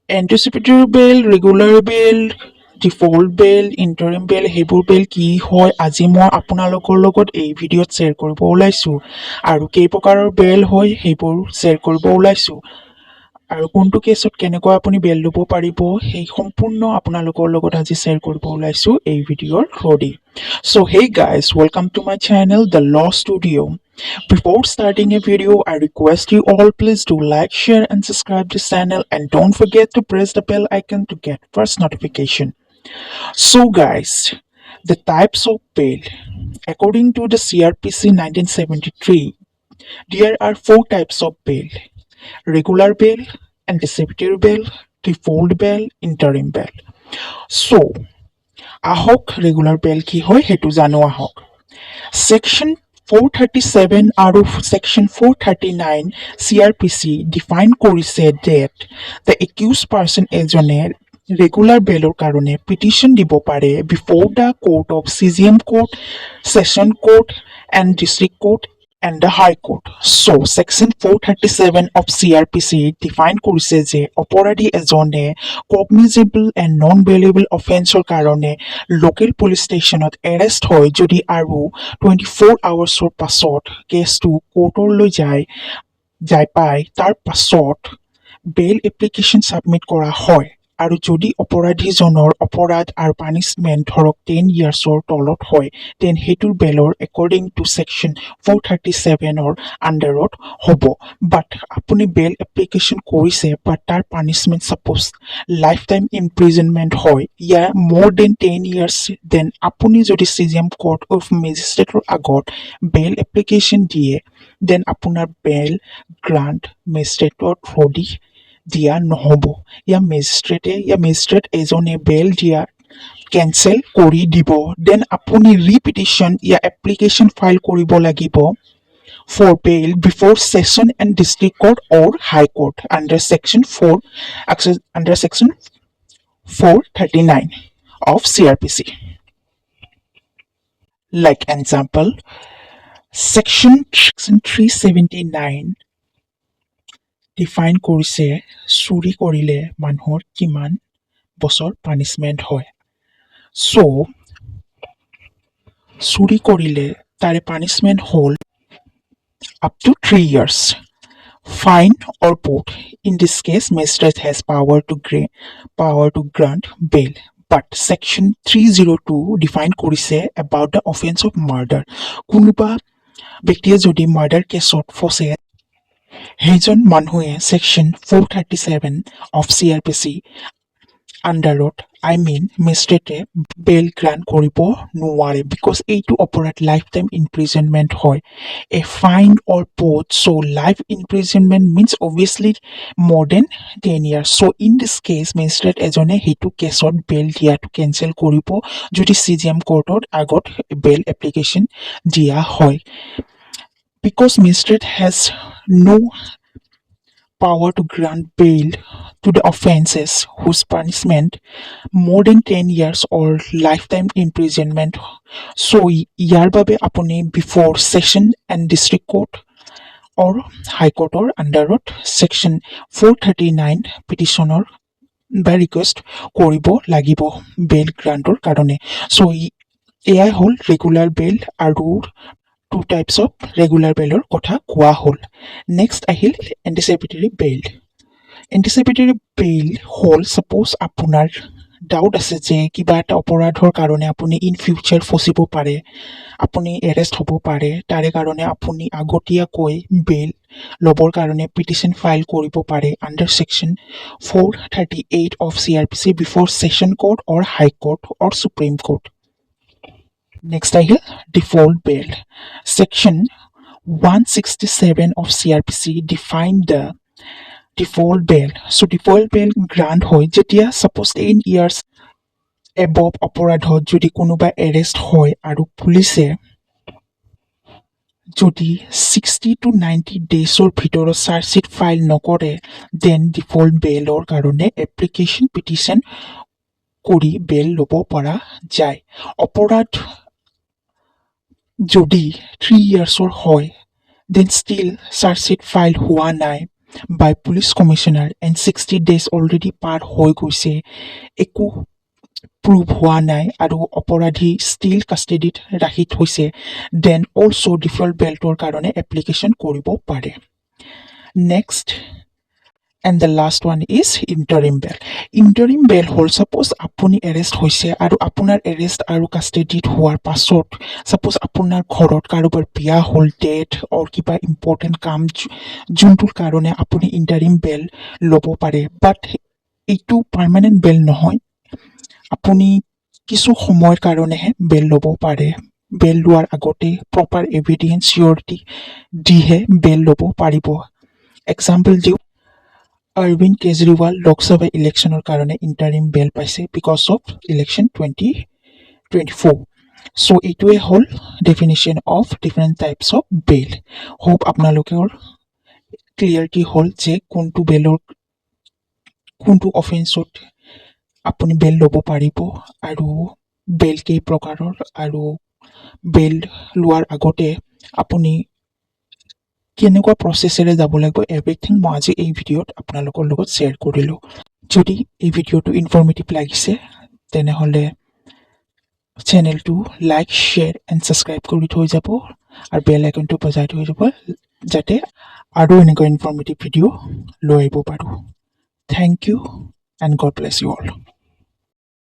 Anticipatory bail, regular bail, default bail, interim bail, সেইবোৰ bail কি হয়, আজি মই আপোনালোকৰ লগত এই ভিডিঅ'ত শ্বেয়াৰ কৰিব ওলাইছোঁ আৰু কেই প্ৰকাৰৰ বেইল হয় সেইবোৰ শ্বেয়াৰ কৰিব ওলাইছোঁ আৰু কোনটো কেছত কেনেকুৱা আপুনি বেইল ল'ব পাৰিব, সেই সম্পূৰ্ণ আপোনালোকৰ লগত আজি শ্বেয়াৰ কৰিব ওলাইছোঁ এই ভিডিঅ'ৰ through the. So hey guys, welcome to my channel, The Law Studio. Before starting a video, I request you all, please do like, share and subscribe this channel and don't forget to press the bell icon to get first notification. So guys, the types of bail. According to the CRPC 1973, there are four types of bail: regular bail, anticipatory bail, default bail, interim bail. So, আহক, regular বেল কি হয় সেইটো জানো আহক। Section 437 আৰু section 439 CRPC define কৰিছে date the accused person এজনে regular বেলৰ কাৰণে পিটিশ্যন দিব পাৰে before the court of CJM court, session court and district court and the High Court. So section 437 of CRPC define কৰিছে যে অপৰাধী এজনে কগনিজেবল এণ্ড নন বেইলেবল অফেন্সৰ কাৰণে লোকেল পুলিচ ষ্টেচনত এৰেষ্ট হয় যদি আৰু 24 আৱাৰ্ছৰ পাছত কেছটো কোৰ্টলৈ যায় পায়, তাৰ পাছত বেইল এপ্লিকেশ্যন ছাবমিট কৰা হয় আৰু যদি অপৰাধীজনৰ অপৰাধ আৰু পানিছমেণ্ট ধৰক 10 ইয়াৰ্ছৰ তলত হয়, then সেইটোৰ বেলৰ একৰ্ডিং টু ছেকশ্যন 437ৰ আণ্ডাৰত হ'ব। বাট আপুনি বেল এপ্লিকেশ্যন কৰিছে, বাট তাৰ punishment suppose life time imprisonment হয় ইয়াৰ more than 10 years, then আপুনি যদি C J M court of মেজিষ্ট্ৰেটৰ আগত বেল এপ্লিকেশ্যন দিয়ে, then আপোনাৰ বেল গ্ৰাণ্ট মেজিষ্ট্ৰেটৰ থ্ৰুদি দিয়া নহ'ব। ইয়াৰ মেজিষ্ট্ৰেটে ইয়াৰ মেজিষ্ট্ৰেট এজনে বেল দিয়া কেনচেল কৰি দিব। Then আপুনি ৰিপিটিশ্যন ইয়া এপ্লিকেশ্যন ফাইল কৰিব লাগিব for bail before session and district court or high court under section 439 of CRPC. Like example, section 379 define কৰিছে চুৰি কৰিলে মানুহৰ কিমান বছৰ পানিছমেণ্ট হয়। চ' চুৰি কৰিলে তাৰে পানিছমেণ্ট হ'ল up to 3 years, fine or both. In this case, magistrate has power to grant bail. But section 302 define কৰিছে about the offense of murder. কোনোবা ব্যক্তিয়ে যদি মাৰ্ডাৰ কেছত ফচে, সেইজন মানুহে section 437 of CRPC আণ্ডাৰত, I mean, মেজিষ্ট্ৰেটে bail grant কৰিব নোৱাৰে, because এইটো অপৰাধ লাইফ টাইম ইমপ্ৰিজনমেণ্ট হয়, a fine or both. So life imprisonment means obviously more than 10 years. So in this case, magistrate এজনে সেইটো কেছত বেল দিয়াটো কেনচেল কৰিব যদি চি জি এম কোৰ্টত আগত বেল এপ্লিকেশ্যন দিয়া হয়, because magistrate has no power to grant bail to the offences whose punishment more than 10 years or lifetime imprisonment. So ইয়াৰ বাবে আপুনি before session and district court or high courtৰ আণ্ডাৰত section 439 পিটিশ্যনৰ বা request কৰিব লাগিব bail গ্ৰাণ্টৰ কাৰণে। চ' এয়াই হ'ল ৰেগুলাৰ বেইল আৰু টু টাইপছ অফ ৰেগুলাৰ বেইলৰ কথা কোৱা হ'ল। নেক্সট আহিল এণ্টিচিপেটৰী বেইল। এণ্টিচিপেটৰী বেইল হ'ল, ছাপ'জ আপোনাৰ ডাউট আছে যে কিবা এটা অপৰাধৰ কাৰণে আপুনি ইন ফিউচাৰ ফচিব পাৰে, আপুনি এৰেষ্ট হ'ব পাৰে, তাৰে কাৰণে আপুনি আগতীয়াকৈ বেইল ল'বৰ কাৰণে পিটিশ্যন ফাইল কৰিব পাৰে under section 438 of CRPC before session court or high court or supreme court. Next আহিল default bail. Section 167 of CRPC define the default bail. So default bail grant হয় যেতিয়া ছাপ'জ 10 ইয়াৰ্ছ এবভ অপৰাধত যদি কোনোবা arrest হয় আৰু পুলিচে যদি 60 টু 90 ডেইজৰ ভিতৰত চাৰ্জশ্বিট ফাইল নকৰে, then default বেইলৰ কাৰণে এপ্লিকেশ্যন পিটিশ্যন কৰি বেইল ল'ব পৰা যায়। অপৰাধ যদি 3 ইয়াৰ্ছৰ হয়, then still chargesheet file হোৱা নাই। by police commissioner and 60 days already পাৰ হৈ গৈছে, একো প্ৰুভ হোৱা নাই আৰু অপৰাধী ষ্টিল কাষ্টাডিত ৰাখি থৈছে, then also default বেলটোৰ কাৰণে এপ্লিকেশ্যন কৰিব পাৰে। Next and the last one is interim bail. Interim bail হ'ল, ছাপ'জ আপুনি এৰেষ্ট হৈছে আৰু আপোনাৰ এৰেষ্ট আৰু কাষ্টাডিত হোৱাৰ পাছত ছাপ'জ আপোনাৰ ঘৰত কাৰোবাৰ বিয়া হ'ল, ডেথ অৰ কিবা ইম্পৰ্টেণ্ট কাম, যোনটোৰ কাৰণে আপুনি ইণ্টাৰিম বেল ল'ব পাৰে। বাট এইটো পাৰ্মানেণ্ট বেল নহয়, আপুনি কিছু সময়ৰ কাৰণেহে বেল ল'ব পাৰে। বেল লোৱাৰ আগতে প্ৰপাৰ এভিডেঞ্চ, চিয়ৰিটি দিহে বেল ল'ব পাৰিব। এক্সাম্পল দিওঁ, অৰবিন্দ কেজৰিৱাল লোকসভা ইলেকশ্যনৰ কাৰণে ইণ্টাৰিম বেল পাইছে because of election 2024. So এইটোৱে হ'ল definition of different types of bail. Hope আপোনালোকৰ ক্লিয়াৰিটি হ'ল যে কোনটো বেলৰ কোনটো অফেন্সত আপুনি বেল ল'ব পাৰিব আৰু বেল কেই প্ৰকাৰৰ আৰু বেল লোৱাৰ আগতে আপুনি কেনেকুৱা প্ৰচেছেৰে যাব লাগিব, এভৰিথিং মই আজি এই ভিডিঅ'ত আপোনালোকৰ লগত শ্বেয়াৰ কৰিলোঁ। যদি এই ভিডিঅ'টো ইনফৰ্মেটিভ লাগিছে, তেনেহ'লে চেনেলটো লাইক, শ্বেয়াৰ এণ্ড ছাবস্ক্ৰাইব কৰি থৈ যাব আৰু বেল আইকনটো বজাই থৈ যাব, যাতে আৰু এনেকুৱা ইনফৰ্মেটিভ ভিডিঅ' লৈ আহিব পাৰোঁ। Thank you and God bless you all.